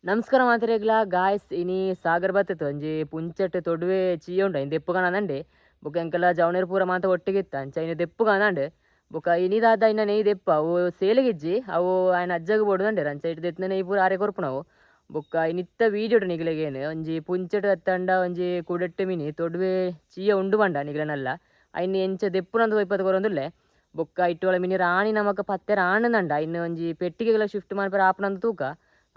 ನಮಸ್ಕಾರ ಮಾತ್ರೆಗ್ಲಾ ಗಾಯ್ಸ್ ಇನಿ ಸಾಗರ್ ಬತ್ತಿತ್ತು ಒಂಜಿ ಪುಂಚಟ್ ತೊಡುವೆ ಚೀಯ ಉಂಡು ಐನ್ ದೆಪ್ಪು ಕಾಣಂಡೆ ಬೊಕ ಎಂಕಲ ಜವನೇರ್ ಪೂರ ಮಾತ ಒಟ್ಟಿಗೆ ಇತ್ತ ಅಂಚ ಐನ ದೆಪ್ಪು ಕಾಣಂಡ್ ಬೊಕ ಇನಿದಾದ ಐನ ನೆಯ್ ದೆಪ್ಪ ಅವು ಸೇಲೆಗಿಜ್ಜಿ ಅವು ಆಯ್ನ ಅಜ್ಜಗ್ ಬೋಡುದಂಡೆರ್ ಅಂಚ ಇಟ್ಟು ದೆತ್ತಿನ ನೆಯ್ ಪೂರ ಆರೆ ಕೊರ್ಪುನವು ಬೊಕ್ಕ ಇನಿತ್ತ ವೀಡಿಯೋಡು ನಿಗಲೆಗೇನು ಒಂಜಿ ಪುಂಚಟ್ ಅತ್ತಂಡ ಒಂಜಿ ಕುಡೆಟ್ಟು ಮಿನಿ ತೊಡುವೆ ಚೀಯ ಉಂಡು ಪಂಡ ನಿಗಲೆನಲ್ಲ ಐನ್ ಎಂಚ ದೆಪ್ಪುನಂದು ಒಯ್ಪದ ಕೊರೊಂದುಲ್ಲೆ ಬೊಕ್ಕ ಇಟ್ಟುವಳ ಮಿನಿ ರಾಣಿ ನಮಕ್ ಪತ್ತೆ ರಾಣಂದಂಡ ಐನ್ ಒಂಜಿ ಪೆಟ್ಟಿಗೆಗಳ ಶಿಫ್ಟ್ ಮನ್ಪೆರೆ ಆಪುನಂದು ತೂಕ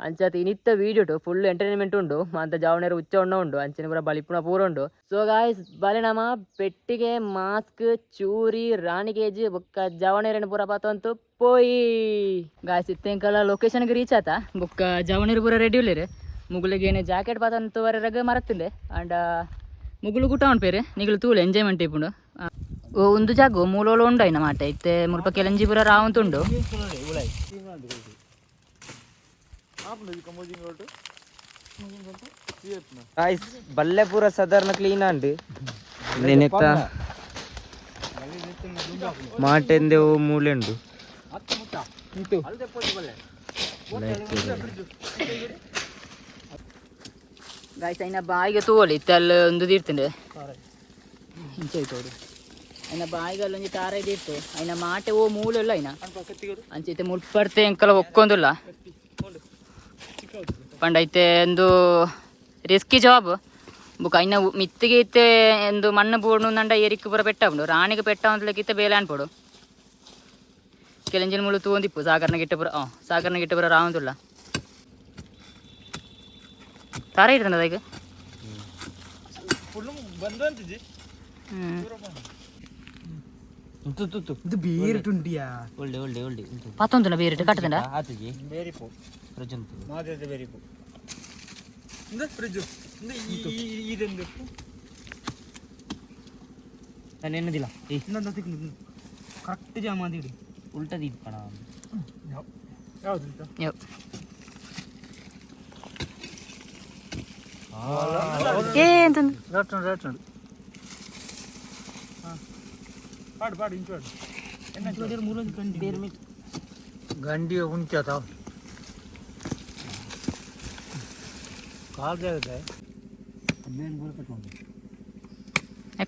ಅಂಚಾತ್ ಇನಿತ್ತ ವೀಡಿಯೋಟು ಫುಲ್ ಎಂಟರ್ಟೈನ್ಮೆಂಟ್ ಉಂಡು ಮಾಂತ ಜಾವನೇರು ಉಚ್ಚ ಉಂಡ ಉಂಡು ಅಂಚಿನ ಪೂರ ಬಲಿಪುನ ಪೂರ ಉಂಡು. ಸೊ ಗಾಯ್ಸ್ ಬಲೆ ನಮ ಪೆಟ್ಟಿಗೆ ಮಾಸ್ಕ್ ಚೂರಿ ರಾಣಿ ಕೇಜ್ ಬೊಕ್ಕ ಜವನೇರನ ಪೂರ ಪತೊಂತು ಪೋಯಿ. ಗಾಯ್ಸ್ ಇತ್ತೆ ಲೊಕೇಶನ್ ರೀಚ್ ಆತ ಬೊಕ್ಕ ಜವನೇರು ಪೂರ ರೆಡಿ ಉಲ್ಲೆರ್ ಮುಗುಲಿಗೆ ಏನೇ ಜಾಕೆಟ್ ಪತೊಂತು ವರೆಗ್ ಮರತ್ತುಂಡೆ ಅಂಡ ಮುಗುಲು ಗುಟ ಉಂಪೇರು ನಿಗುಲು ತೂಲೆ ಎಂಜಾಯ್ಮೆಂಟ್ ಇಪ್ಪುಂಡು. ಓ ಉಂದು ಜಾಗು ಮೂಲೋಲು ಉಂಡು ಐನ ಮಾಟೆ ಇತ್ತೆ ಮುಲ್ಪ ಕೆಲಂಜಿ ಪೂರ ರಾವಂತುಂಡು. ಗಾಯ್ಸ್ ಬಲ್ಲೆ ಪೂರ ಸಾಧಾರಣ ಕ್ಲೀನ್ ಅಂಡ್ ನೆನೆತ್ತ ಮಾಟೆಂದೆ ಓ ಮೂಲೆ ಉಂಡು. ಗಾಯ್ಸ್ ಐನ ಬಾಯಿಗೆ ತೂವೊಲಿ ಇತ್ತೆ ಅಲ್ಲ ಒಂದು ತೀರ್ತುಂಡು ಇಂಚ ತೋಡು ಐನ ಬಾಯಿಗೆ ಅಲ್ಲೊಂಜಿ ತಾರ ಇತ್ತು ಐನ ಮಾಟೆ ಓ ಮೂಲೆಲ್ಲ ಐನ ಅಂಚ ಇತ್ತೆ ಮುಲ್ಪರ್ತೆ ಎಂಕಲ ಒಕ್ಕೊಂದುಲ್ಲ ಪಂಡ ಇತ್ತೆ ಒಂದು ರಿಸ್ಕಿ ಜಾಬ್ ಬುಕ್ಕ ಐನ ಮಿತ್ತಿಗೆ ಇತ್ತೆ ಎಂದು ಮಣ್ಣು ಬೋಡು ನಂಡ ಎರಿಕ್ ಪೂರ ಪೆಟ್ಟ ಉಂಡು ರಾಣಿಗೆ ಪೆಟ್ಟ ಇತ್ತೆ ಬೇಲೆ ಅನ್ಪೋಡು ಕೆಲಂಜಿನ ಮುಳು ತೂವೊಂದಿಪ್ಪು ಸಾಗರನ ಗಿಟ್ಟ ಪೂರ ಸಾಗರನ ಗಿಟ್ಟ ಪೂರ ರಾವಂದುಲ್ಲ ತಾರ ಇರ್ತದ ಈಗ. ಇದು ಬೇರೆ ಒಳ್ಳೆ ಒಳ್ಳೆ ಒಳ್ಳೆ ಪತ್ತೊಂದುನ ಬೇರೆ ಕಟ್ಟದಂಡ ಆತಜಿ ಬೇರಿಪು ಪ್ರಜಂತು ನಾನು ಎನ್ನದಿಲ್ಲ. ಕರೆಕ್ಟ್ ಜಾಮ ಅಂದಿಡಿ. ಉಲ್ಟಾ ದೀಪಣ. ಯೋ ಏ ಎಂತಂದು ಗಂಡಿ ಉಂಚ ತಾವ್ ಕಾಲ್ ಜಾಗದ.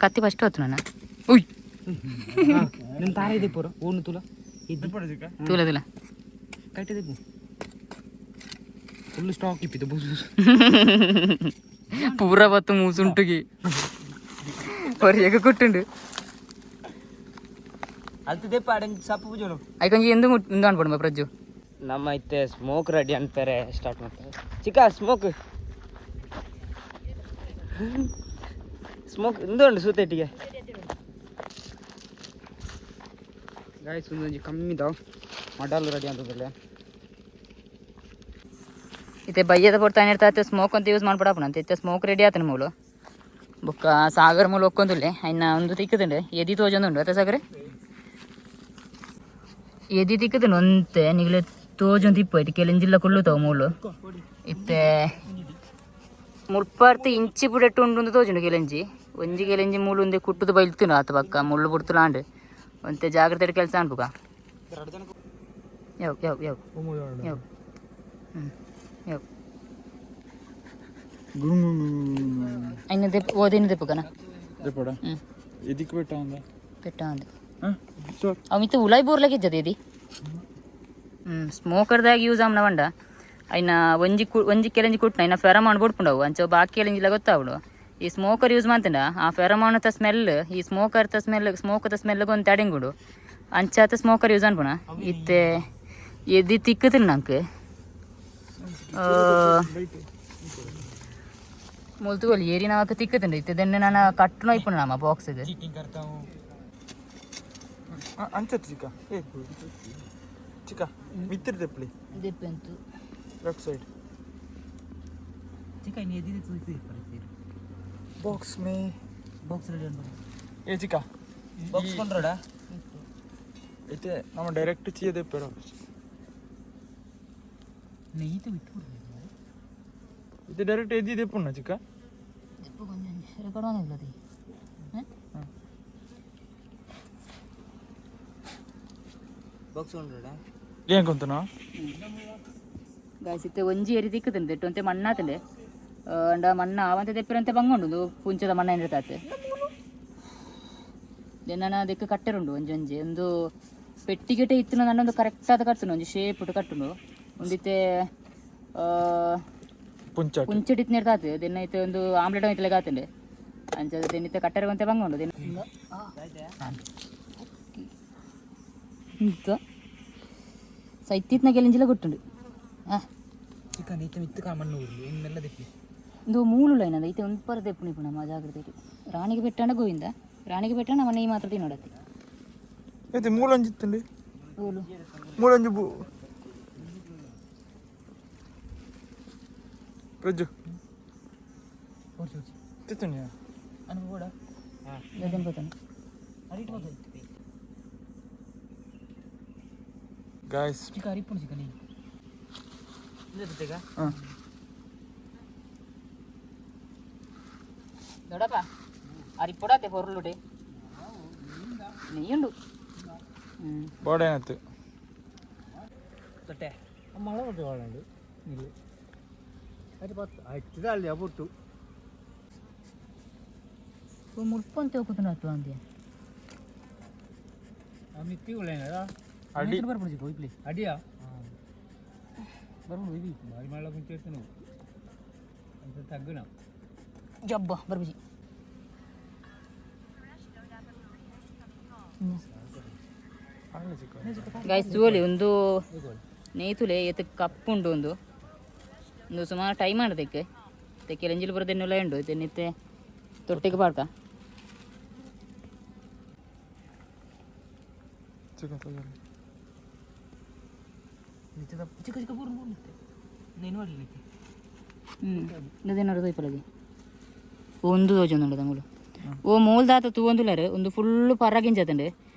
ಕತ್ತಿ ಫಸ್ಟ್ ಹೊತ್ತು ನಾನು ಉಯ್ ನಿಮ್ಮ ತಾರ ಇದೆ ಪೂರ ಓನು ತುಲ ತೂಲ ತೂಲ. ಕಟ್ಟಿದೆ ಫುಲ್ ಸ್ಟಾಕ್ ಇಪ್ಪಿತ್ತು ಬುಸ್ ಬುಸ್. ಪೂರ ಬತ್ತು ಮೂಸುಂಟುಗಿ ಹೊರಿಯಗ ಕೊಟ್ಟುಂಡು. ಅಲ್ತದೆ ಪಾಡಂಜಿ ಸಪ್ಪು ಪೂಜೋನು. ಐಕೊಂಜಿ ಎಂದು ಮುಂದೆ ಅನ್ಪಡು ಪ್ರಜ್ಜು. ನಮ್ಮ ಇತ್ತೆ ಸ್ಮೋಕ್ ರೆಡಿ ಅನ್ಪೇರೆ ಸ್ಟಾರ್ಟ್ ಮಾಡ್ತಾರೆ. ಚಿಕ್ಕ ಸ್ಮೋಕ್ ಸ್ಮೋಕ್ ಇಂದು ಉಂಡು ಸೂತೆಟ್ಟಿಗೆ. ಗಾಯ್ಸ್ ಒಂದೊಂಜಿ ಕಮ್ಮಿ ದಾವ್ ಮಡಲ್ ರೆಡಿ ಅಂತದಲ್ಲ. ಇತ್ತೆ ಬಯ್ಯದ ಪೊರ್ತು ಇರ್ತಾ ಸ್ಮೋಕ್ ಅಂತ ಯೂಸ್ ಮಾಡ್ಬಿಡಪ್ಪನ ಅಂತ ಇತ್ತೆ ಸ್ಮೋಕ್ ರೆಡಿ ಆತನ ಮೂಲು ಬೊಕ್ಕ ಸಾಗರ್ ಮೂಲು ಒಕ್ಕೊಂದುಲ್ಲೆ ಐನ ಒಂದು ತಿಕ್ಕದುಂಡು ಎದಿ ತೋಜೊಂದುಂಡು ಅತ್ತ ಸಾಗರ್ ಎದಿ ತಿಕ್ಕದುಂಡು ಒಂತೆ ನಿಗಲೆ ತೋಜೊಂದು ಇಪ್ಪು ಐತೆ ಕೆಲಂಜಿಲ್ಲ ಕುಳ್ಳುತಾವ ಮೂಲು ಇತ್ತೆ ಮುಲ್ಪಾರ್ತಿ ಇಂಚಿ ಪುಡೆಟ್ಟು ಉಂಡು ತೋಜುಂಡು ಕೆಲಂಜಿ ಒಂಜಿ ಕೆಲಂಜಿ ಮೂಲು ಒಂದೇ ಕುಟ್ಟುದು ಬೈಲ್ತುಂಡು ಆತ ಪಕ್ಕ ಮುಳ್ಳು ಬುಡ್ತುಲಾಂಡು ಒಂತೆ ಜಾಗ್ರತೆ ಕೆಲಸ ಅನ್ಪುಕ ಯಾವ ಯಾವ ಯಾವ ಯಾವ ಹ್ಞೂ ಯಾವ ಐನ ದೆಪ್ಪ ಓದಿನ ದೆಪ್ಪುಕನ. ಹ್ಞೂ. ಎದಿಕ್ ಬೆಟ್ಟ ಅಂದ. ಪೆಟ್ಟ ಅಂದ ಅವ ಮಿತ್ತ ಉಲಾಯ್ ಬೋರ್ಲಾಗಿದ್ದದ ಇದು ಹ್ಞೂ ಸ್ಮೋಕರ್ದಾಗ ಯೂಸ್ ಆಮ್ನ ಬಂಡ ಐನ ಒಂಜಿ ಕು ಒಂಜಿ ಕೆಲಂಜಿ ಕುಟ್ನ ಐನ ಫೆರಮಾನ್ ಬುಡ್ಪುಂಡವು ಅಂಚ ಬಾಕಿ ಕೆಲಂಜಿಲ ಗೊತ್ತಾವಡು ಈ ಸ್ಮೋಕರ್ ಯೂಸ್ ಮಾಡ್ತಂಡ ಆ ಫೆರಮಾನ್ ತ ಸ್ಮೆಲ್ ಈ ಸ್ಮೋಕರ್ ತ ಸ್ಮೆಲ್ ಸ್ಮೋಕ್ ತ ಸ್ಮೆಲ್ ಒಂದು ತಡೆಂಗುಡು ಅಂಚಾತ ಸ್ಮೋಕರ್ ಯೂಸ್ ಅನ್ಪುಣ ಇತ್ತೆ ಎದಿ ತಿಕ್ಕುತ್ತಿಲ್ಲ ನಂಗೆ ಮುಲ್ತುಗೋಲಿ ಏರಿ ನಾವಕ ತಿಕ್ಕುತ್ತುಂಡು ಇತ್ತೆ ದೆನ್ನೆ ನಾನು ಕಟ್ಟುನ ಇಪ್ಪುಂಡು ನಮ್ಮ ಬಾಕ್ಸ್ಗೆ. ಅಂಚತ್ ಚಿಕ್ಕ ಏ ಚಿಕ್ಕ ಮಿತ್ರ ದೆಪ್ಲಿ. ದೆಪ್ಪೆಂತು. ಲೆಫ್ಟ್ ಸೈಡ್ ಬಾಕ್ಸ್ ಮೇ ಬಾಕ್ಸ್ ರೆಡಿ ಅನ್ಪು. ಏ ಚಿಕ್ಕ ಬಾಕ್ಸ್ ಕೊಂಡ್ರೋಡ. ಇತ್ತೆ ನಮ್ಮ ಡೈರೆಕ್ಟ್ ಚೀಯ ದೆಪ್ಪೆರ. ನೆಯ್ತು ಬಿಟ್ಟು. ಇತ್ತೆ ಡೈರೆಕ್ಟ್ ಎದ್ದಿ ದೆಪ್ಪುಣ್ಣ ಚಿಕ್ಕ. ದೆಪ್ಪು ಕೊಂಚ ರೆಕಾರ್ಡ್ ಆನಿಲ್ಲ. ಬಾಕ್ಸ್ ಕೊಂಡ್ರೋಡ. ಏನ್ ಕೊಂತನಾ? ಗಾಯ್ಸ್ ಇತ್ತೆ ಒಂಜಿ ಏರಿ ದಿಕ್ಕುದುಂಡು ದೆಟ್ಟು ಒಂತೆ ಮಣ್ಣಾತುಂಡು ಅಂಡ ಮಣ್ಣ ಆವಂತೆ ದೆಪ್ಪಿರಂತೆ ಬಂಗುಂಡು ಪುಂಚದ ಮಣ್ಣ ಏನಿರ್ತಾತೆ ದೆನ್ನ ದೆಕ್ಕು ಕಟ್ಟೆರುಂಡು ಒಂಜಿ ಒಂಜಿ ಒಂದು ಪೆಟ್ಟಿಗೆಟೆ ಇತ್ತಿನ ನನ್ನೊಂದು ಕರೆಕ್ಟ್ ಆದ ಕಟ್ಟುಂಡು ಒಂಜಿ ಶೇಪ್ ಕಟ್ಟುಂಡು ಒಂದಿತ್ತೆ ಪುಂಚ ಪುಂಚಡ್ ಇತ್ತಿನ ದೆನ್ನ ಇತ್ತೆ ಒಂದು ಆಮ್ಲೆಟ್ ಇತ್ತಲೆ ಕಾತುಂಡು ಅಂಚ ದೆನ್ನಿತ್ತೆ ಕಟ್ಟೆರ ಒಂತೆ ಬಂಗುಂಡು ದೆನ್ನ ಇಂತ ಸೈತಿತ್ನ ಗೆಲಿಂಜಿಲ ಗೊಟ್ಟುಂಡು ಆ ಚಿಕನ್ ಇತ್ತೆ ಮಿತ್ತು ಮಣ್ಣು ಊರ್ಲಿ ಇನ್ನೆಲ್ಲ ದೆಪ್ಪಿ ಇಂದು ಮೂಲು ಲೈನ್ ಅದ ಇತ್ತೆ ಒಂದು ಪರ ದೆಪ್ಪು ನಿಪುಣ ನಮ್ಮ ಜಾಗ್ರತೆ ರಾಣಿಗೆ ಬೆಟ್ಟಾಂಡ ಗೋವಿಂದ ರಾಣಿಗೆ ಬೆಟ್ಟಾಂಡ ನಮ್ಮ ಈ ಮಾತ್ರ ತಿನ್ನೋಡತ್ತಿ ಇದು ಮೂಲೊಂಜಿ ಇತ್ತುಂಡು ಮೂಲು ಮೂಲೊಂಜಿ ಬೂ ಪ್ರಜ್ಜು ತಿತ್ತುಂಡಿ ಗದೆನ್ ಪೋತಾನೆ ಗಾಯ್ಸ್ ಚಿಕನ್ ಅರಿಪುಂಡು ಚಿಕನ್ ಹಾಂ ದೊಡ್ಡಪ್ಪ ಅರಿಪೊಡಾತೆ ಪೊರ್ಲುಡೆ ನೆಯ್ಯುಂಡು ಹ್ಞೂ ಬೋರ್ಡ್ ಏನಾಯ್ತು ತೊಟ್ಟೆ ಮುಲ್ಪ ಅಂತ ಹೋಗ್ತಾನೆ ಆತು ಅಂದ್ಯ ಅಡಿ ಅಡಿಯಾ ಬರ್ಬೋದು ಬಾರಿ ಮಾಡಲ ಮುಂಚೆ ಇತ್ತು ಅಂತ ತಗ್ಗುನ ಜಬ್ಬ ಬರ್ಬುಜಿ ಗಾಯ್ಸ್ ತೂವಲಿ ಒಂದು ನೇತುಲೆ ಏತ್ ಕಪ್ಪುಂಡು ಒಂದು ಒಂದು ಸುಮಾರು ಟೈಮ್ ಆಂಡ್ ತೆಕ್ಕೆ ಕೆಲೆಂಜಿಲ್ ಬರೋದನ್ನೆಲ್ಲ ಉಂಡು ತೆನ್ನಿತ್ತೆ ತೊಟ್ಟಿಗೆ ಪಾಡ್ಕ ಚಿಕನ್ ತಗೊಳ್ಳಿ. ಚಿಕ್ಕ ಚಿಕ್ಕ ಪೂರ್ಣ ನೇನು ಮಾಡಲಿ ಹ್ಞೂ ಅದೇನಾರು ತೋಯ್ಪಲದಿ ಒಂದು ತೋಜೊಂದುಂಡು ತಂಗುಲು ಓ ಮೂಲ್ದಾತ ತೂವೊಂದುಲ್ಲಾರು ಒಂದು ಫುಲ್ಲು ಪರಗಿಂಚತಂಡು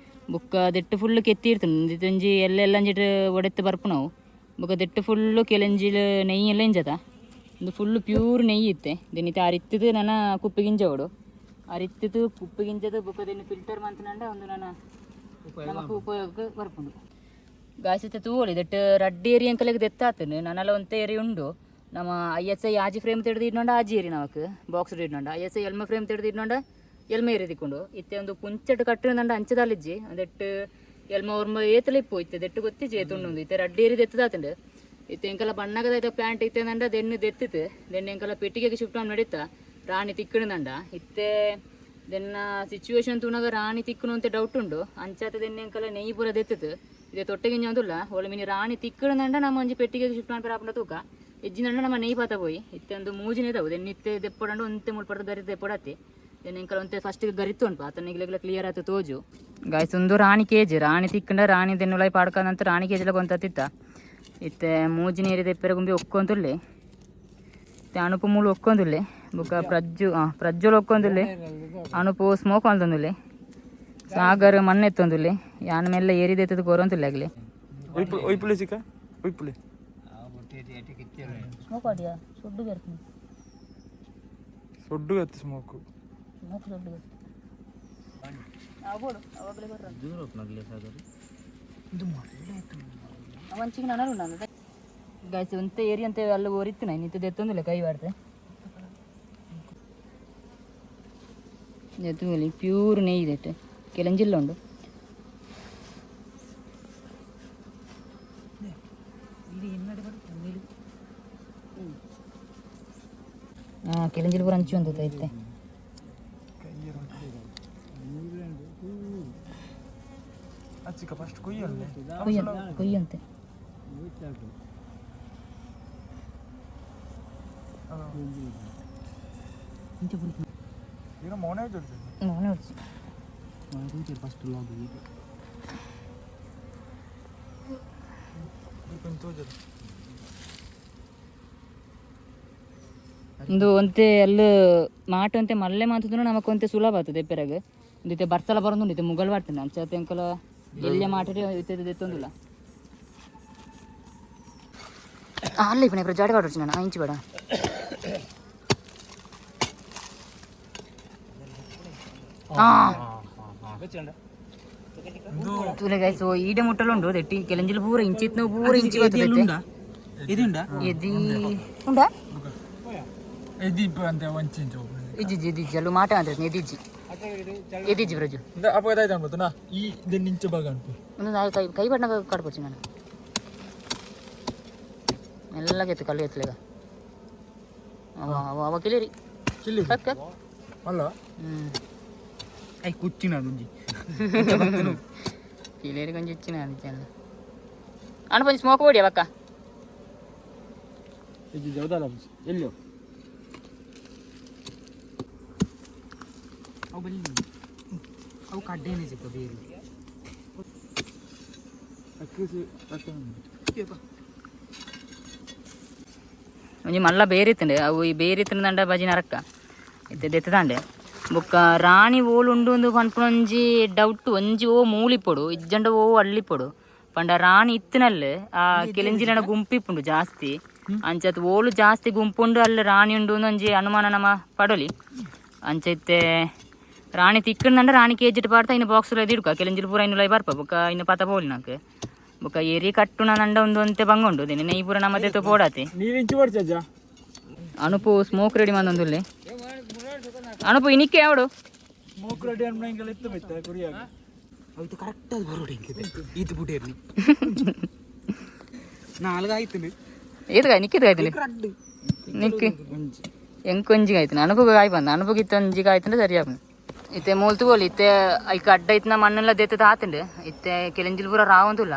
ಬುಕ್ಕ ದೆಟ್ಟು ಫುಲ್ಲು ಕೆತ್ತಿ ಇರ್ತುಂಡು ಒಂಜಿ ಎಲ್ಲ ಅಂಜಿಟ್ ಒಡೆತ್ತು ಬರ್ಪುನವು ಬೊಕ್ಕ ದೆಟ್ಟು ಫುಲ್ಲು ಕೆಲೆಂಜಿಲ್ ನೆಯ್ಯಿ ಎಲ್ಲ ಇಂಜತ ಒಂದು ಫುಲ್ಲು ಪ್ಯೂರ್ ನೆಯ್ಯಿ ಇತ್ತೆ ದೆನ್ನಿತ್ತೆ ಅರಿತ್ತದು ನನ ಕುಪ್ಪಿ ಗಿಂಜ ಓಡು ಅರಿತ್ತದು ಕುಪ್ಪಿ ಗಿಂಜದ ಬೊಕ್ಕ ದೆನ್ನು ಫಿಲ್ಟರ್ ಮಂತನಂಡ ಒಂದು ನನ ನಮಕ್ ಉಪಯೋಗಕ್ಕೆ ಬರ್ಪುಂಡು ಗಾಯ್ಸತ್ತೆ ತೂವೊಲಿ ದೆಟ್ಟು ರಡ್ಡ್ ಏರಿ ಅಂಕಲೆಗ್ ದೆತ್ತಾತನು ನನಲ ಒಂತೆ ಏರಿ ಉಂಡು ನಮ್ಮ I S I ಆಜಿ ಫ್ರೇಮ್ ತೆಗೆದು ಇಡ್ನೊಂಡ ಆಜಿ ಏರಿ ನಮಕ್ ಬಾಕ್ಸ್ ಇಡ್ನೊಂಡ I S I ಎಲ್ಮ ಫ್ರೇಮ್ ತೆಗೆದು ಇಡ್ನೊಂಡ ಎಲ್ಮ ಏರಿ ದಿಕ್ಕೊಂಡು ಇತ್ತೆ ಒಂದು ಪುಂಚಟ್ ಕಟ್ಟಿನಂಡ ಅಂಚದಾಲಿಜ್ಜಿ ಒಂದೆಟ್ಟು ಎಲ್ಮ ಒರ್ಮ ಏತಲ ಇಪ್ಪು ಇತ್ತೆ ದೆಟ್ಟು ಗೊತ್ತಿಜ್ಜಿ ಏತುಂಡು ಇತ್ತೆ ರಡ್ಡ್ ಏರಿ ದೆತ್ತದಾತುಂಡು ಇತ್ತೆ ಎಂಕಲ ಬಣ್ಣಗದ ಪ್ಯಾಂಟ್ ಇತ್ತೆ ನಂಡ ದೆನ್ನು ದೆತ್ತಿತ್ತು ದೆನ್ನು ಎಂಕಲ ಪೆಟ್ಟಿಗೆಗೆ ಶಿಫ್ಟ್ ಆನ್ ನಡೀತ ರಾಣಿ ತಿಕ್ಕಣದಂಡ ಇತ್ತೆ ದೆನ್ನ ಸಿಚುವೇಶನ್ ತೂನಗ ರಾಣಿ ತಿಕ್ಕನು ಅಂತ ಡೌಟ್ ಉಂಡು ಅಂಚಾತ ದೆನ್ನೆ ಎಂಕಲ ನೆಯ್ಯಿ ಪೂರ ದೆತ್ತಿತ್ತು ಇದೆ ತೊಟ್ಟೆಗಿಂಜ ಅಂದುಲ್ಲ ಒಳ ಮಿನಿ ರಾಣಿ ತಿಕ್ಕಣದಂಡ ನಮ್ಮ ಒಂಜಿ ಪೆಟ್ಟಿಗೆಗೆ ಶಿಫ್ಟ್ ಆನ್ ಆಪುಂಡ ತೂಕ ಇಜ್ಜಿನಂಡ ನಮ್ಮ ನೆಯ್ಯಿ ಪಾತ ಪೋಯಿ ಇತ್ತೆ ಒಂದು ಮೂಜಿನೇ ದವು ದೆನ್ನಿ ಇತ್ತೆ ದೆಪ್ಪಡಂಡು ಒಂತೆ ಮುಳ್ಪಡ್ದ ಗರಿ ದೆಪ್ಪಡತ್ತಿ ದೆನ್ನೆ ಎಂಕಲ ಒಂತೆ ಫಸ್ಟ್ ಗರಿತ್ತು ಉಂಟು ಆತನಿಗೆ ಕ್ಲಿಯರ್ ಆಯ್ತು ತೋಜು ಗಾಯ್ಸ್ ಒಂದು ರಾಣಿ ಕೇಜ್ ರಾಣಿ ತಿಕ್ಕಂಡ ರಾಣಿ ದೆನ್ನುಲೈ ಪಾಡ್ಕಂತ ರಾಣಿ ಕೇಜ್ಲ ಗೊಂತತ್ತಿತ್ತ ಇತ್ತೆ ಮೂಜಿ ನೀರು ದೆಪ್ಪೆರ ಗುಂಬಿ ಒಕ್ಕೊಂತುಲ್ಲೆ ಇತ್ತೆ ಅಣುಪು ಮೂಲು ಒಕ್ಕೊಂದುಲ್ಲೆ ಬೊಕ್ಕ ಪ್ರಜ್ಜು ಪ್ರಜ್ಜುಲು ಒಕ್ಕೊಂದುಲ್ಲೆ ಅಣುಪು ಸ್ಮೋಕ್ ಮಲ್ತೊಂದುಲ್ಲೆ ಸಾಗರ್ ಮಣ್ಣು ಎತ್ತೊಂದುಲ್ಲೆ ಯಾನ್ ಮೆಲ್ಲ ಏರಿದೆತ್ತದ ಕೊರೊಂತುಲ್ಲೆ ಆಗಲಿ ಒಯ್ಪುಲೆ ಒಯ್ಪುಲೆ ಚಿಕ್ಕ ಒಯ್ಪುಲೆ ಸ್ಮೋಕ್ ಆಡಿಯಾ ಸೊಡ್ಡು ಬರ್ತದೆ ಸೊಡ್ಡು ಗತ್ತಿ ಸ್ಮೋಕು ಸ್ಮೋಕ್ ಸೊಡ್ಡು ಅವಂಚಿಗೆ ನಾನು ಗಾಯ್ಸ್ ಒಂತೆ ಏರಿ ಅಂತ ಅಲ್ಲಿ ಓರಿತ್ತು ನಾನು ಇಂಥದ್ದು ಎತ್ತೊಂದಿಲ್ಲ ಕೈ ಬಾರ್ದೆ ಎತ್ತುಲಿ ಪ್ಯೂರ್ ನೆಯ್ಯಿ ಇದೆಟ್ಟು ಕೆಲಂಜಿಲ್ಲ ಉಂಡು ಹಾಂ ಕೆಲಂಜಿಲ್ ಪೂರ ಅಂಚು ಒಂದು ಇತ್ತೆ ಚಿಕ್ಕ ಫಸ್ಟ್ ಕೊಯ್ಯಲ್ಲ ಕೊಯ್ಯ ಕೊಯ್ಯಂತೆ ಈಗ ಮೌನ ಜೋಡಿಸಿದೆ ಮೌನ ಹೊಡ್ಸಿ ಫಸ್ಟ್ ಲಾಗ್ ತೋಜದು ಒಂದು ಒಂತೆ ಅಲ್ಲಿ ಮಾಟ ಒಂತೆ ಮಲ್ಲೆ ಮಾತುದು ನಮಕ್ ಒಂತೆ ಸುಲಭ ಆಗ್ತದೆ ಪೆರಗ್ ಒಂದಿತ್ತೆ ಬರ್ಸಲ ಬರೋದು ಇತ್ತೆ ಮುಗಲ್ ಬಾರ್ತದೆ ಅಂಚೆ ಅಂಕಲ ಎಲ್ಲಿಯ ಮಾಟಡೆ ಇತ್ತೆ ಎತ್ತೊಂದಿಲ್ಲ ಅಲ್ಲ ಇಪ್ಪಣ ಇಬ್ಬರು ಜಾಡಿ ಕಾಡು ನಾನು ಇಂಚು ಬೇಡ ತೂಲೆ ಗಾಯ್ಸ್ ಈಡೆ ಮುಟ್ಟಲು ಉಂಡು ದೆಟ್ಟಿ ಕೆಲಂಜಿಲ್ ಪೂರ ಇಂಚಿತ್ನ ಪೂರ ಇಂಚಿ ಬರ್ತದೆ ಇದುಂಡಾ? ಎದಿ ಉಂಡಾ? ಎದಿ ಅಂತ ಒಂಚಿಂಚು. ಇಜ್ಜಿ ಇಜ್ಜಿ, ಅಲ್ಲು ಮಾಟ ಅಂತ ಎದಿಜ್ಜಿ ಎದಿಜ್ಜಿ ಬ್ರಜು. ಅಪಗದ ಆಯ್ತು ಅನ್ಬೋದು ನಾ ಈ ಇದನ್ನ ನಿಂಚು ಭಾಗ ಅನ್ಪು. ಒಂದು ನಾಯಿ ಕೈ ಕೈ ಬಣ್ಣ ಕಡ್ಪೊಚ್ಚಿ ನಾನು ಮೆಲ್ಲಗೆ ಎತ್ತು ಕಲ್ಲು ಎತ್ತಲೇಗ ಅವ ಅವ ಅವ ಕಿಲಿರಿ. ಕಿಲ್ಲಿ. ಕಕ್. ಅಲ್ಲ. ಹ್ಞೂ. I ಕುಚ್ಚಿನ ಒಂಜಿ. ಕಿಲೇರಿ ಕೊಂಚ ಇಚ್ಚಿನ ಅಂಚಲ್ಲ ಅಣ್ಣ, ಕೊಂಚ ಸ್ಮೋಕ್ ಹೊಡಿಯ ಬಕ್ಕ. ಇಜ್ಜಿ ಜವದಾಲ ಎಲ್ಲೋ. ಅವು ಬಲ್ಲಿ, ಅವು ಕಡ್ಡೇನೆ ಸಿಕ್ಕ ಬೇರೆ. ಅಕ್ಕಿಸಿ. ಒಂಜಿ ಮಲ್ಲ ಬೇರಿತ್ತಂಡೆ ಅವು ಈ ಬೇರಿತ್ತಂಡ ಬಜಿ ನರಕ್ಕ ಇತ್ತೆ ದೆತ್ತದಾಂಡೆ. ಬೊಕ್ಕ ರಾಣಿ ಓಲು ಉಂಡು ಒಂದು ಪನ್ಪುನ ಒಂಜಿ ಡೌಟ್. ಒಂಜಿ ಓ ಮೂಲಿಪೊಡು ಇಜ್ಜಂಡ ಓ ಅಳ್ಳಿಪೊಡು ಪಂಡ ರಾಣಿ ಇತ್ತಿನಲ್ಲು ಆ ಕೆಲಿಂಜಿಲನ ಗುಂಪು ಇಪ್ಪುಂಡು ಜಾಸ್ತಿ. ಅಂಚತ್ ಓಲು ಜಾಸ್ತಿ ಗುಂಪುಂಡು ಅಲ್ಲಿ ರಾಣಿ ಉಂಡು ಅಂದ್ ಒಂಜಿ ಅನುಮಾನ ನಮ ಪಡೊಲಿ. ಅಂಚ ಇತ್ತೆ ರಾಣಿ ತಿಕ್ಕಂಡ ರಾಣಿ ಕೇಜಿಟ್ ಪಾಡ್ತಾ ಇನ್ನು ಬಾಕ್ಸ್ ಇಡ್ಕ ಕೆಲಿಂಜಿಲ್ ಪೂರ ಇನ್ನು ಲೈ ಬರ್ಪ. ಬೊಕ್ಕ ಇನ್ನು ಪತ ಪೋಲಿ ನಾಕ್. ಬೊಕ್ಕ ಏರಿ ಕಟ್ಟುನ ನಂಡ ಒಂದು ಅಂತೆ ಬಂಗುಂಡು ದಿನ ಈ ಪೂರ ನಮ್ಮ ದೆತ್ತು ಪೋಡಾತಿ. ನೀರು ಇಂಚು ಪಡ್ಚಜ್ಜ. ಅನುಪು ಸ್ಮೋಕ್ ರೆಡಿ ಮಂದೊಂದುಲ್ಲೆ. ಅನುಪು ಇನಿಕ್ಕೆ ಯಾವಡು? ಸ್ಮೋಕ್ ರೆಡಿ ಅನ್ಮ ಹಿಂಗೆಲ್ಲ ಎತ್ತು ಬೈತ ಕುರಿಯಾಗ. ಅವು ಇದು ಕರೆಕ್ಟ್ ಅದು ಬರೋಡು ಹಿಂಗಿದೆ ಈತು ಬುಡೇರ್ನಿ ನಾಲ್ಕು ಆಯ್ತು. ಏದು ನಿಕ್ಕಿದ ಕಾಯ್ತೀನಿ. ರಡ್ಡು. ನಿಕ್ಕಿ ಎಂಕೊಂಜಿ ಕಾಯ್ತೀನಿ. ಅನುಪುಗ ಕಾಯ್ ಬಂದ ಅನುಪುಗ ಇತ್ತು ಒಂಜಿ ಕಾಯ್ತಂದ್ರೆ ಸರಿ ಆಪುಂಡು. ಇತ್ತೆ ಮೂಲ್ತು ಬೋಲಿ ಇತ್ತೆ ಐಕ್ ಅಡ್ಡ ಇತ್ತಿನ ಮಣ್ಣೆಲ್ಲ ದೆತ್ತದ ಆತುಂಡು. ಇತ್ತೆ ಕೆಲೆಂಜಿಲ್ ಪೂರ ರಾವೊಂದುಲ್ಲ,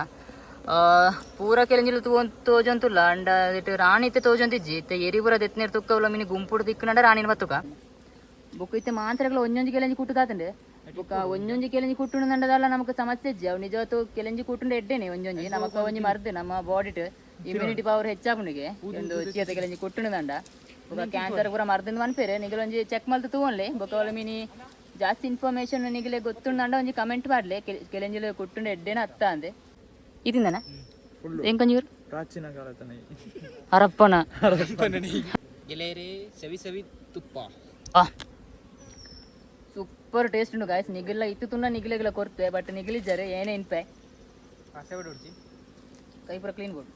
ಪೂರ ಕೆಲೆಂಜಿಲ್ ತೂವೊಂದು ತೋಜೊಂತುಲ್ಲ. ಅಂಡ ಇಟ್ಟು ರಾಣಿ ಇತ್ತೆ ತೋಜೊಂತಿಜ್ಜಿ. ಇತ್ತೆ ಎರಿ ಪೂರ ದೆತ್ತನೇರು ತುಕ್ಕವಲ ಮಿನಿ ಗುಂಪುಡು ತಿಕ್ಕುನಂಡ ರಾಣಿನ ಬತ್ತುಕ. ಬೊಕ್ಕ ಇತ್ತೆ ಮಾಂತ್ರಗಳ ಒಂಜೊಂಜಿ ಕೆಲೆಂಜಿ ಕುಟ್ಟುದಾತುಂಡು. ಬೊಕ್ಕ ಒಂಜೊಂಜಿ ಕೆಲೆಂಜಿ ಕುಟ್ಟುಂಡದಲ್ಲ ನಮಕ್ ಸಮಸ್ಯೆ ಇಜ್ಜಿ. ಅವು ನಿಜವತ್ತು ಕೆಲೆಂಜಿ ಕುಟ್ಟುಂಡ ಎಡ್ಡೆನೆ. ಒಂಜೊಂಜಿ ನಮಕ್ ಒಂಜಿ ಮರ್ದು, ನಮ್ಮ ಬಾಡಿಟ್ ಇಮ್ಯುನಿಟಿ ಪವರ್ ಹೆಚ್ಚಾಪುಂಡಿಗೆ ಒಂದು ಚೀಯತ ಕೆಲೆಂಜಿ ಕುಟ್ಟುಂಡದಂಡ. ಬೊಕ್ಕ ಕ್ಯಾನ್ಸರ್ ಪೂರ ಮರ್ದಿಂದ ಮನ್ಪೇರೆ. ನಿಗಲ ಒಂಜಿ ಚೆಕ್ ಮಲ್ತು ತೂವೊನ್ಲೆ. ಬೊಕ್ಕ ಒಲ ಮಿನಿ ಜಾಸ್ತಿ ಇನ್ಫಾರ್ಮೇಶನ್ ನಿಗಲೆ ಗೊತ್ತುಂಡಂಡ ಒಂಜಿ ಕಮೆಂಟ್ ಮಾಡ್ಲೆ, ಕೆಲೆಂಜಿಲು ಕುಟ್ಟುಂಡ ಎಡ್ಡೆನ ಅತ್ತ ಅಂದೆ. ಇದಿಂದನ ಎಂಕೊಂಜಿ ಪ್ರಾಚೀನ ಕಾಲತನ. ಹರಪ್ಪನ. ಗೆಳೆಯರೇ, ಸವಿ ಸವಿ ತುಪ್ಪ. ಸೂಪರ್ ಟೇಸ್ಟ್ ಉಂಡು ಗಾಯ್ಸ್. ನಿಗಿಲ್ಲ ಇತ್ತು ತುನ್ನ ನಿಗಿಲೆಗಿಲ್ಲ ಕೊರ್ತೆ, ಬಟ್ ನಿಗಿಲಿಜ್ಜಾರೆ ಏನೇ ಇನ್ಪೆ. ಆಸೆ ಬಿಡುಡ್ಚಿ. ಕೈ ಪೂರ ಕ್ಲೀನ್ ಕೊಡು.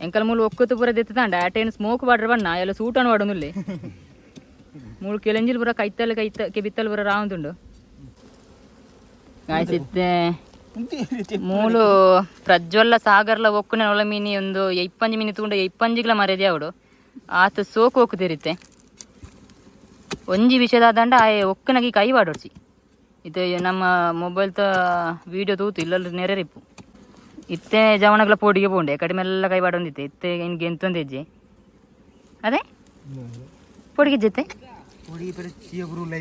ಎಂಕಲ್ ಮೂಲು ಒಕ್ಕತ್ತು ಪೂರ ದೆತ್ತದಾಂಡ ಆಟೇನು ಸ್ಮೋಕ್ ಬಾಡ್ರ ಬಣ್ಣ ಎಲ್ಲ ಸೂಟನ್ನು ವಾಡೊಂದುಲ್ಲೆ. ಮೂಲು ಕೆಲೆಂಜಿಲ್ ಪೂರ ಕೈತಲ್ ಕೈತ ಕೆಬಿತ್ತಲ್ ಪೂರ ರಾವಂದುಂಡು ಗಾಯ್ಸ್. ಇತ್ತೆ ಮೂಲು ಪ್ರಜ್ವಲ್ಲ ಸಾಗರ್ಲ ಒಕ್ಕುನ ಒಳ ಮೀನಿ ಒಂದು ಎಪ್ಪಂಜಿ ಮೀನಿ ತೂಂಡ ಎಪ್ಪಂಜಿಗ್ಲ ಮರ್ಯಾದೆ ಅವಡು ಆತ ಸೋಕು ಒಕ್ಕುದಿರುತ್ತೆ. ಒಂಜಿ ವಿಷಯದಾದಂಡ ಆಯೆ ಒಕ್ಕನಗಿ ಕೈ ವಾಡೊಡ್ಚಿ. ಇದು ನಮ್ಮ ಮೊಬೈಲ್ ತ ವಿಡಿಯೋ ತೂತು ಇಲ್ಲಲ್ಲಿ ನೆರೆರಿಪ್ಪು. ಇತ್ತೆ ಜವನಗಳ ಪೋಡಿಗೆ ಪೋಂಡೆ ಕಡಿಮೆ ಎಲ್ಲ ಕೈ ಬಾಡೊಂದಿತ್ತೆ. ಇತ್ತೆ ಇನ್ಗೆ ಎಂತೊಂದು ಹೆಜ್ಜೆ ಅದೇ ಪೋಡಿಗೆ ಜೊತೆ. ಪುಡಿ ಪರ ಚೀಯ ಬರುಲ್ಲ.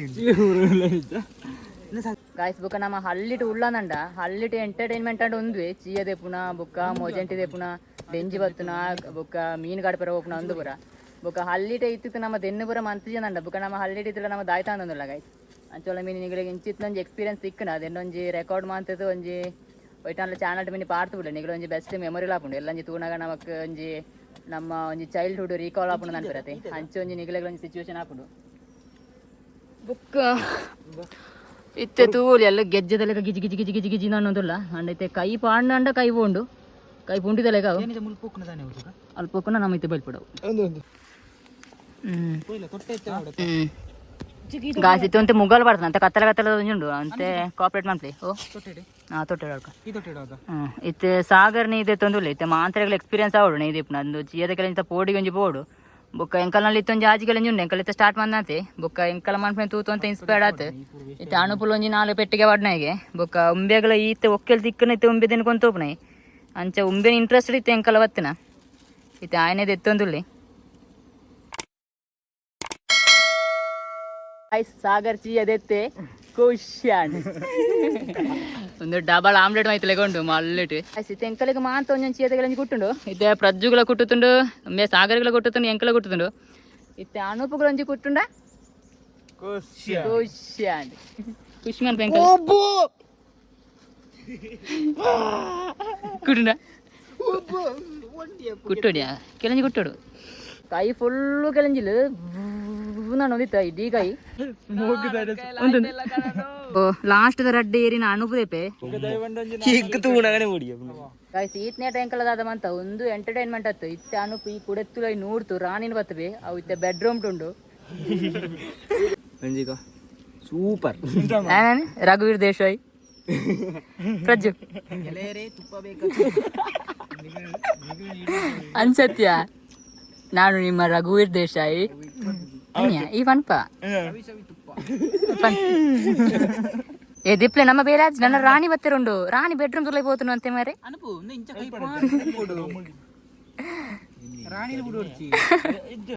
ಗಾಯ್ಸ್, ಬೊಕ್ಕ ನಮ್ಮ ಹಳ್ಳಿಟ್ ಉಳ್ಳನಂಡ ಹಳ್ಳಿಟ್ ಎಂಟರ್ಟೈನ್ಮೆಂಟ್ ಅಂಡ ಒಂದುವೆ ಚೀಯ ದೆಪ್ಪುನ, ಬೊಕ್ಕ ಮೊಜೆಂಟಿ ದೆಪ್ಪುನ, ಡೆಂಜಿ ಬತ್ತುನ, ಬೊಕ್ಕ ಮೀನು ಗಾಡ್ಪೆರ ಹೋಪುನ ಅಂದು ಪೂರ. ಬೊಕ್ಕ ಹಳ್ಳಿಟ ಇತ್ತಿತ್ತು ನಮ್ಮ ದೆನ್ನು ಪೂರ ಮಂತ್ ಜನಂಡ. ಬೊಕ್ಕ ನಮ್ಮ ಹಳ್ಳಿಟ್ ಇತ್ತಿಲ್ಲ ನಮ್ಮ ದಾಯ್ತ ಅಂದೊಂದುಲ್ಲ ಗಾಯ್ಸ್. ಅಂಚೊಲ ಮೀನು ನಿಗಳಿಗೆ ಇಂಚಿತ್ತು ಒಂಜಿ ಎಕ್ಸ್ಪೀರಿಯನ್ಸ್ ತಿಕ್ಕನ ಅದೆನ್ನೊಂಜಿ ರೆಕಾರ್ಡ್ ಮಂತದ್ದು ಒಂಜಿ ಒಯ್ಟಾನ್ಲ ಚಾನಲ್ ಮಿನಿ ಪಾಡ್ತು ಬಿಡ. ನಿಗಳು ಒಂಜಿ ಬೆಸ್ಟ್ ಮೆಮೊರಿ ಆಪುಂಡು. ಎಲ್ಲ ಒಂಜಿ ತೂನಾಗ ನಮಕ್ ಒಂಜಿ ನಮ್ಮ ಒಂಜಿ ಚೈಲ್ಡ್ಹುಡ್ ರೀಕಾಲ್ ಆಪುಂಡು ಅನ್ಪಿರತೆ. ಅಂಚೆ ಒಂಜಿ ನಿಗಳಿಗೆ ಒಂಜಿ ಸಿಚುವೇಶನ್ ಆಪುಂಡು. ಬೊಕ್ಕ ಇತ್ತೆ ತೂವೊಲಿ ಎಲ್ಲ ಗೆಜ್ಜೆದಲೆಕ ಗಿಜಿ ಗಿಜಿ ಗಿಜಿ ಗಿಜಿ ಗಿಜಿ ಅನ್ನೋದಿಲ್ಲ. ಅಂಡ ಇತ್ತೆ ಕೈ ಪಾಂಡ ಕೈ ಪೋಂಡು ಕೈ ಪುಂಡಿದಲೆಕ ಅವು. ಏನಿದೆ ಮುಲ್ಪ ತಾನೆ ಹೋಗುದ. ಅಲ್ಪ ಪೋಕುನ ನಮ್ಮ ಇತ್ತೆ ಬೈಲ್ಪಡವು. ಒಂದು ಹ್ಮ್. ಹೋಯ್ಲ ತೊಟ್ಟೆ ಇತ್ತೆ ನೋಡು. ಹ್ಮ್ ಗಾಸ್, ಇತ್ತೆ ಒಂತೆ ಮುಗಲ್ ಬರ್ತದೆ ಅಂತೆ ಕತ್ತಲೆ ಕತ್ತಲೆ ಉಂಡು ಅಂತೆ. ಕೋಆಪರೇಟ್ ಮಾಡ್ಲಿ ಓ. ತೊಟ್ಟೆ. ಹಾ, ತೊಟ್ಟೆ ಅಡ್ಕ. ಈ ತೊಟ್ಟೆ ಇಡೋದ. ಹ್ಮ್, ಇತ್ತೆ ಸಾಗರ್ ನೀ ತೊಂದುಲ್ಲ. ಇತ್ತೆ ಮಾಂತ್ರೆಗಳ ಎಕ್ಸ್ಪೀರಿಯನ್ಸ್ ಆವಡು ನೀ ದೀಪನ ಅಂದು ಚೀಯದ ಕೆಲ ಇಂತ ಪೋಡಿಗೆ ಒಂಜಿ ಬೋಡು. ಬೊಕ್ಕ ಎಂಕಲ್ನಲ್ಲಿ ಇತ್ತೊಂಜಿ ಆಜಿ ಕೆಲ ಉಂಡು. ಎಂಕಲ್ ಇತ್ತೆ ಸ್ಟಾರ್ಟ್ ಬಂದಂತೆ. ಬೊಕ್ಕ ಎಂಕಲ ಮನ್ಪೆ ತೂತು ಅಂತ ಇನ್ಸ್ಪೈರ್ಡ್ ಆತು. ಇತ್ತೆ ಅಣುಪುಲ್ ಒಂಜಿ ನಾಲ್ಕು ಪೆಟ್ಟಿಗೆ ವಾಡ್ನಾಗೆ. ಬೊಕ್ಕ ಉಂಬೆಗಳ ಈತೆ ಒಕ್ಕೆಲ್ ತಿಕ್ಕನ ಇತ್ತೆ ಉಂಬೆ ದಿನ ಕೊಂತೋಪುನೈ. ಅಂಚ ಉಂಬೆನ ಇಂಟ್ರೆಸ್ಟ್ ಇತ್ತೆ ಎಂಕಲ ಬತ್ತಿನ ಇತ್ತೆ ಆಯನೇದು ಎತ್ತೊಂದುಲ್ಲೆ. ಸಾಗರ್ ಚೀಯದೆತ್ತೆ ಖುಷಿ. ಒಂದು ಡಬಲ್ ಆಮ್ಲೆಟ್ ಮೈತಲೆಗೊಂಡು ಮಲ್ಲಿಟ್ ಇತ್ತೆ ಎಂಕಲಿಗೆ ಮಾಂತ ಒಂಜೊಂದು ಚೀಯದೆಗಳ ಕುಟ್ಟುಂಡು. ಇತ್ತೆ ಪ್ರಜ್ಜುಗಳ ಕುಟ್ಟುತ್ತುಂಡು, ಒಮ್ಮೆ ಸಾಗರಗಳ ಕುಟ್ಟುತ್ತುಂಡು, ಎಂಕಲ ಕುಟ್ಟುತ್ತುಂಡು. ಇತ್ತೆ ಅನೂಪುಗಳ ಒಂಜಿ ಕುಟ್ಟುಂಡ ಖುಷಿ. ಖುಷಿ ಅಂಡ್ ಖುಷಿ ಮನ್ಪ ಎಂಕಲ್ ಕುಟ್ಟುಂಡ ಕುಟ್ಟುಡಿಯಾ ಕೆಲಂಜಿ ಕುಟ್ಟುಡು ಕೈ ಫುಲ್ಲು ಕೆಲಂಜಿಲ್ ನಾನು ಇಡೀ ಕೈ. ಲಾಸ್ಟ್ ರಡ್ಡೆ ಏರಿನ ಅನುಪದೇಪೆ. ಹಿಗ್ ತೂನಗನೆ ಮುಡಿಯ. ಗಾಯ್ಸ್, ಈತ್ನೇ ಟೈಂಕಲದಾದ ಮಂತ ಒಂದು ಎಂಟರ್ಟೈನ್ಮೆಂಟ್ ಆತು. ಇತ್ತೆ ಅನುಪು ಈ ಕುಡೆತ್ತುಲ ನೂರ್ತು ರಾಣಿನ ಬತ್ತವೆ. ಅವು ಇತ್ತೆ ಬೆಡ್ರೂಮ್ ಉಂಡು. ಒಂಜಿಗ ಸೂಪರ್. ನಾನು ರಘುವೀರ್ ದೇಶಾಯಿ ಪ್ರಜ್ಜು ಅನ್ಸತ್ಯ. ನಾನು ನಿಮ್ಮ ರಘುವೀರ್ ದೇಶಾಯಿ ಅನ್ಯ, ಈ ಪನ್ಪ ಪನ್. ಏ ದಿಪ್ಲೆ, ನಮ್ಮ ಬೇರಾಜ್ ನನ್ನ ರಾಣಿ ಬತ್ತಿರುಂಡು. ರಾಣಿ ಬೆಡ್ರೂಮ್ ತುಲೈ ಪೋತುನು ಅಂತೆ ಮಾರೆ. ಅನುಪು ಇಂಚ ಕೈ. ರಾಣಿಲಿ ಬಿಡು.